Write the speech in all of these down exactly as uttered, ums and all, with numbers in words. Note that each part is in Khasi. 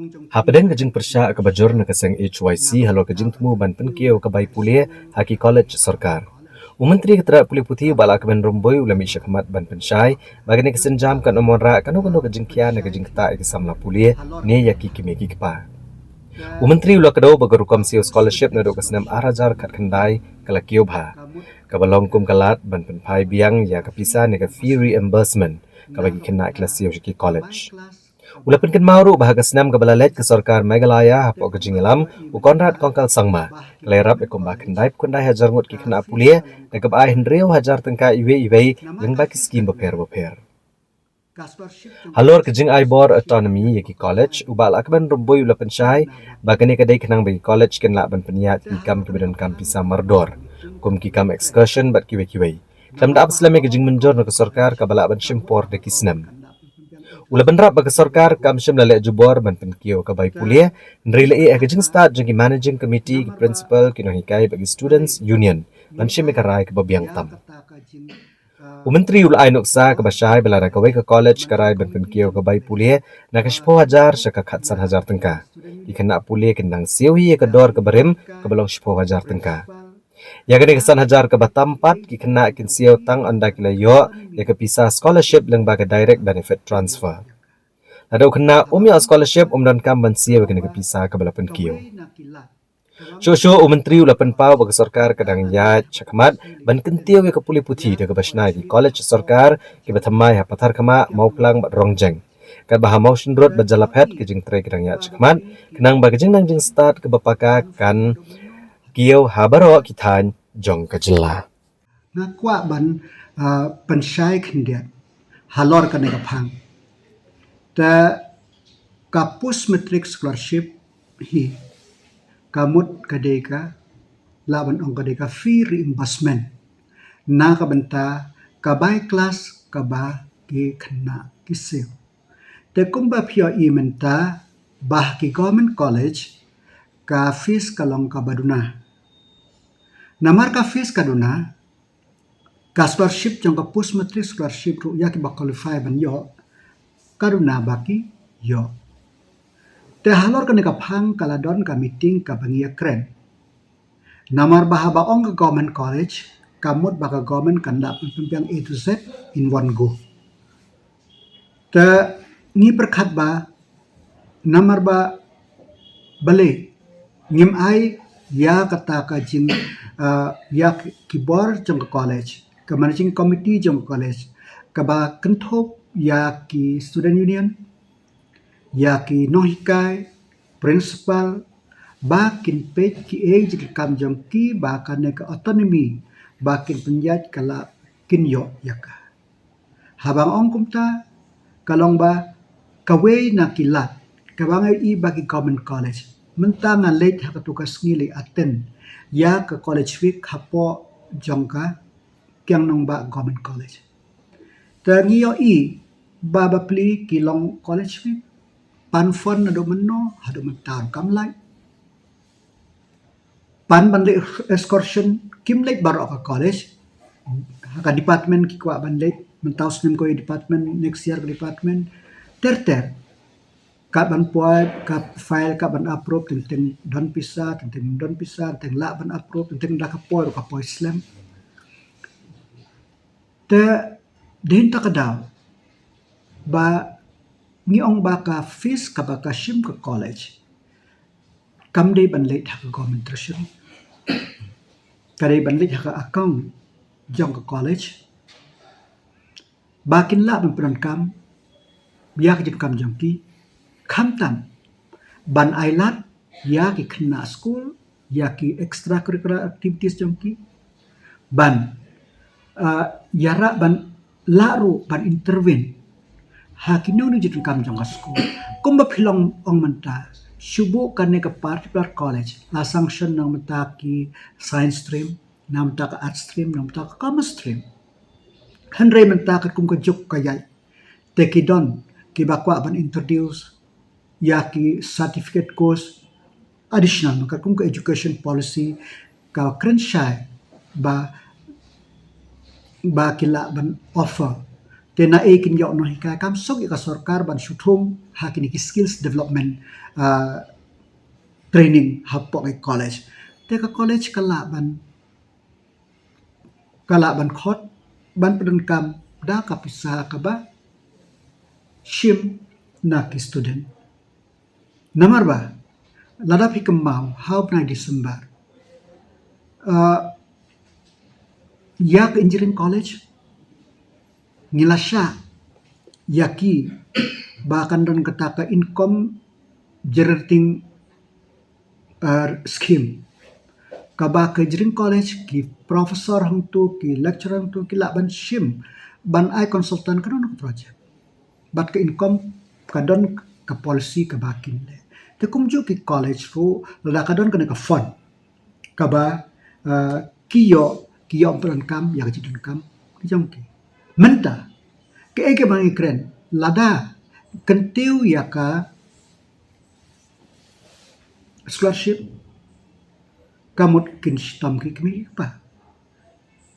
Hapdeng ka jingpyrshah kaba jur na ka seng H Y C halor ka jingthmu ban pynkiew ka bai pule ha ki college sorkar, u Myntri ka tnad pule puthi u Bah Lahkmen Rymbui u la mih shakhmat ban pynshai ba kane ka sienjam kan ym wanrah kano kano ka jingkhia ne ka jingktah ïa ki samla pule ne ïa ki kmie ki kpa. U Myntri u la kdew ba ka rukom siew scholarship naduh ka snem ar hajar khatkhyndai ka la kiew bha, kaba long kum ka lad ban pynphai biang ïa ka pisa ne ka fee reimbursement kaba ki khynnah ki la siew sha ki college. U la pynkynmaw ruh ba ha ka snem kaba la leit ka sorkar Meghalaya hapoh ka jingïalam u Conrad Kongkal Sangma, ka la ïarap ïa kumba khyndai phew khyndai hajar ngut ki khynnah pule da kaba ai hynriew hajar tyngka iwei iwei lyngba ki skim bapher bapher. Halor ka jingai bor autonomy ïa ki college, u Bah Lahkmen Rymbui u la pynshai ba kane ka dei khnang ba ki college kin lah ban pynïaid ki kam kiba donkam pisa mardor, kum ki kam excursion bad kiwei kiwei, khlem da ap slem ïa ka jingmynjur na ka sorkar kaba lah ban shim por da ki snem. U la bynrap ba ka sorkar kam shym la leh jubor ban pynkiew ka bai pule, hynrei la ïeh ha ka jingstad jong ki managing committee, ki principal, ki nonghikai bad ki students union ban shim ïa ka rai kaba biang tam. U Myntri u la ai nuksa kaba shai ba lada kawei ka college ka rai ban pynkiew ka bai pule na ka shiphew hajar sha ka khatsan hajar tyngka, ki khynnah pule kin nang siew hi ïa ka dor kaba rim kaba long shiphew hajar tyngka. Ïa kane ka san hajar kaba tam pat ki khynnah kin siew tang ynda ki la ïoh ïa ka pisa scholarship lyngba ka direct benefit transfer. Lada u khynnah um ïoh scholarship, um donkam ban siew ïa kane ka pisa kaba la pynkiew. Shuh shuh u Myntri u la pynpaw ba ka sorkar ka dang ïaid shakhmat ban kyntiew ïa ka pule puthi da kaba shna ïa ki college sorkar kiba thymmai ha Patharkhmah, Mawphlang bad Rongjeng, katba ha Mawshynrut bad Jalaphet ka jingtrei ka dang ïaid shakhmat, khnang ba ka jingnang jingstad kaba paka kan kiew ha baroh ki thaiñ jong ka jylla. Nga kwah ban, ah, pynshai khyndiat halor kane ka phang. Te ka post matric scholarship hi, ka mut ka dei ka, lah ban ong ka dei ka fee reimbursement na ka bynta ka bai klas kaba ki khynnah ki siew. Te kumba phi ïohi mynta, ba ha ki government college ka fees ka long kaba duna. Namar ka fees ka duna, ka scholarship jong ka post matric scholarship ruh ïa kiba qualify ban ïoh ka duna ba ki ïoh. Te halor kane ka phang ka la don ka meeting kaba ngi ïakren. Namar ba haba ong ka government college, ka mut ba ka government kan lah pynbiang A to Z in one go. Te ngi pyrkhat ba namar ba balei ngim ai ïa kata ka jing, ah, ïa ki bor jong ka college, ka managing committee jong ka college, kaba kynthup ïa ki student union, ïa ki nonghikai, principal, ba kin peit kiei ki kam jong ki ba kane ka autonomy ba kin pynïaid ka lah kin ïoh ïa ka. Haba nga ong kumta, ka long ba kawei na ki lad kaba nga ïohi ba ki government college. Mynta nga leit ha katu ka sngi leit attend ïa ka college week hapoh jong ka Kiang Nangbah Government College. Te ngi ïohi ba bapli ki long college week. Pan fund naduh mynno haduh mynta ruh kam lait. Pan ban leit excursion, kim leit baroh ka college. Ha ka department ki kwah ban leit, mynta u snem ko ïa department, next year ka department. Ter ter. Kat ban poi, kat file, kat ban approve, teng teng don pisa, teng teng don pisa, teng lah ban approve, teng teng da ka poi ruh ka poi slem. Te dei na kata ka daw ba ngi ong ba ka fees kaba ka shim ka college kam dei ban leit ha ka government treasury. Ka dei ban leit ha ka account jong ka college ba kin lah ban pyndonkam ïa ka jingdonkam jong ki, khamtam ban ai lad ïa ki khynnah skul, ïa ki extracurricular activities jong ki, ban, ah, ïarap ban lah ruh ban intervene ha kino kino ki jingdonkam jong ka skul. Kumba phi long ong mynta, shu buh kane ka particular college la sanction na bynta ki science stream, na bynta ka arts stream, na bynta ka commerce stream. Hynrei mynta katkum ka juk ka ïaid, te ki don kiba kwah ban introduce ïa ki certificate course additional, katkum ka education policy ka kren shai ba, ba ki lah ban offer Te na ei kin ïoh nonghikai? Kam suk ïa ka sorkar ban shu thung ha kine ki skills development, ah, training hapoh ki college. Te ka college ka lah ban, ka lah ban khot, ban pyndonkam da ka pisa kaba shim na ki student. Namar ba lada phi kynmaw ha u bnai December, ah, ïa ka engineering college ngi la shah ïa ki ba kan don kata ka income generating, uh, scheme, kaba ka engineering college, ki professor hangtu, ki lecturer hangtu ki lah ban shim, ban ai consultant ka don ka project. Bad ka income ka don ka policy kaba kin leh. Te kumjuh ki college ruh lada ka don kane ka fund kaba, uh, ki ïoh, ki ïoh pyndonkam ïa ka jingdonkam ka jong ki. Mynta kaei kaba ngi kren, lada kyntiew ïa ka scholarship, ka mut kin shitom ki kmie ki kpa.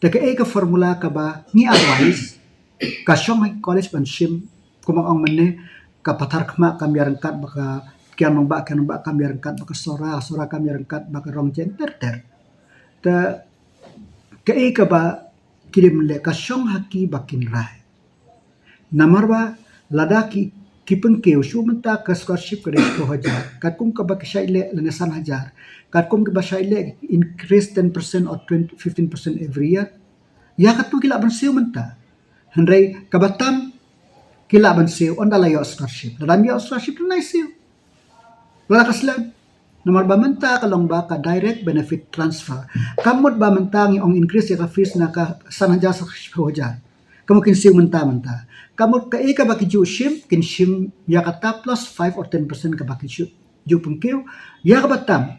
Te kaei ka formula kaba ngi advise? Ka shong ha ki college ban shim, kumba ong mynne, ka pathar khmat kam ïaryngkat bad ka, kiang nongbah, kiang nongbah kam ïaryngkat bad ka Sohra, Sohra kam ïaryngkat bad ka Rongjen, ter ter. Te kaei kaba ki dei ban leh, ka shong ha ki ba kin rai. Namar ba lada ki, ki pynkiew, shu mynta ka scholarship ka dei shiphew hajar, katkum kaba ki shait leh lane san hajar, katkum kaba shait leh increase ten percent or twenty, fifteen percent every year. Ïa katu ki lah ban siew mynta. Hynrei kaba tam ki lah ban siew ynda la ïoh scholarship. Lada ym ïoh scholarship, ym lah siew. Lada ka slem. Namar ba mynta ka long ba ka direct benefit transfer. Ka mut ba mynta ngi ong increase ïa ka fees na ka san hajar sha shiphew hajar. Ka mut kin siew mynta mynta. Ka mut kaei kaba ki ju shim, kin shim ïa kata plus five or ten percent kaba ki ju, ju pynkiew. Ïa kaba tam,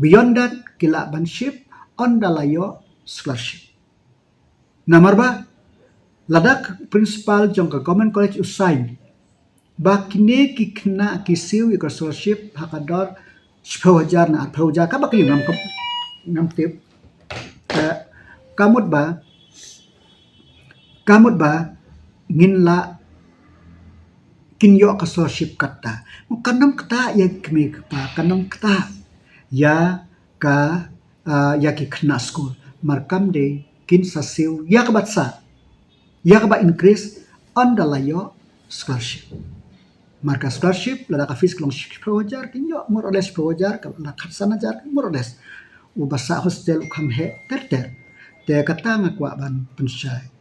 beyond that, ki lah ban shift ynda la ïoh scholarship. Namar ba lada ka principal jong ka government college u sign ba kine ki khynnah ki siew ïa ka scholarship ha ka dor shiphew hajar ne arphew hajar, kaba ki ngam, ngam tip. Eh, ka mut ba, ka mut ba ngin lah, kin ïoh ka scholarship katta. Kan ym ktah ïa ki kmie ki kpa, kan ym ktah ïa ka, ah, ïa ki khynnah skul. Mar kam dei kin sa siew ïa kaba sah, ïa kaba increase ynda la ïoh scholarship. Mar ka scholarship, lada ka fees ka long shiphew hajar, kin ïoh more or less shiphew hajar, ka lada khatsan hajar, more or less. Uba sah hostel u kham heh ter ter. Te kata nga kwah ban pynshai.